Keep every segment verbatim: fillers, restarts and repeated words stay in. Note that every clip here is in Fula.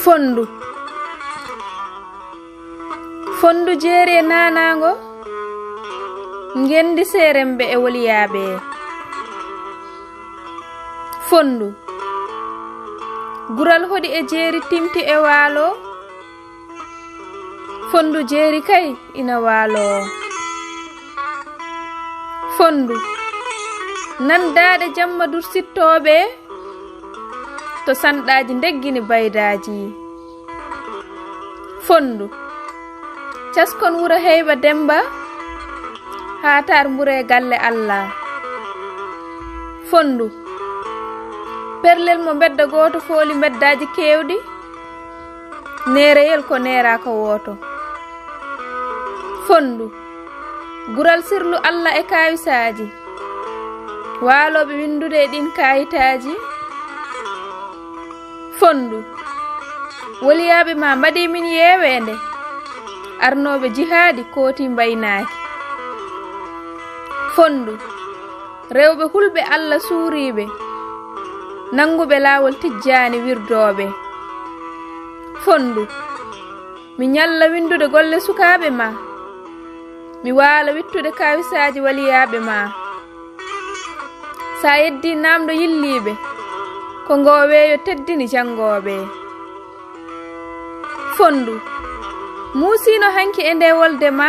Fonndu. Fonndu jeeri e naanaango, ngenndi seeremɓe e woliyaaɓe. Fonndu. Gural hoɗi e jeeri timti e waalo. Fonndu jeeri kay ina waalo. Fonndu. Nan daaɗe jamma dursittooɓe to sanɗaaji ndeggini baydaaji. Fonndu. Caskon wuro Heyba Demmba, haa taar mbure galle Allah. Fonndu. Perlel mo mbedda gooto fooli mbeddaaji keewɗi, neereyel ko neeraaka wooto. Fonndu. Gural sirlu Allah e kaawisaaji. Waalooɓe winndude e ɗiin kaayitaaji. Fonndu. Woliyaaɓe ma mbaɗi min yeeweende. Arnooɓe jihaadi kooti mbaynaaki. Fonndu. Rewɓe hulɓe Allah suuriiɓe. Nannguɓe laawol tijjaani wirdooɓe. Fonndu. Mi ñalla winndude golle sukaaɓe ma. Mi waala wittude kaawisaaji waliyaaɓe ma. Sa yeddi naamndo yilliiɓe, ko ngoo weeyo teddini janngooɓe. Fonndu. Muusiino hanki e nde wolde ma,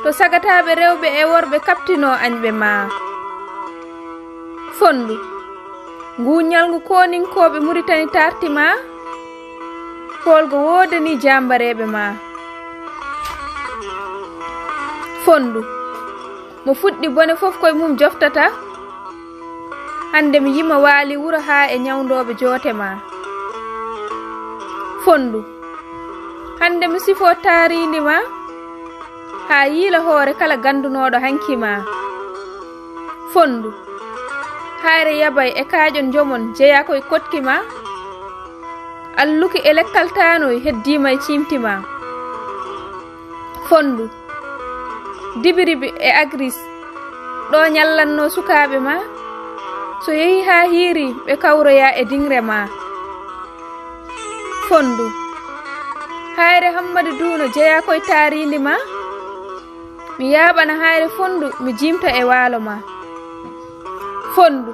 to sagataaɓe rewɓe e worɓe kaɓtinoo añɓe ma. Fonndu. Nguu ñalngu kooninkooɓe Muritani taarti ma, poolgo woodani jaambareeɓe ma. Fonndu. Mo fuɗɗi bone fof koye mum joftata, hannde mi yima waali wuro haa e ñawndooɓe joote ma. Fonndu. Hannde mi sifo taariindi ma, haa yiila hoore kala ganndunooɗo hanki ma. Fonndu. Hayre yabay e kaaƴon njomon jeyaa koye koɗki ma. Alluki e lekkal taanoy heddiima e ciimti ma. Fonndu. Dibiribi e Agris, ɗo ñallanno sukaaɓe ma. So yehi haa hiiri, ɓe kawroya e diŋre ma. Fonndu. Hayre Hammadu Duuno jeyaa koye taariindi ma. Mi yaaɓana hayre Fonndu, mi jiimta e waalo ma. Fonndu.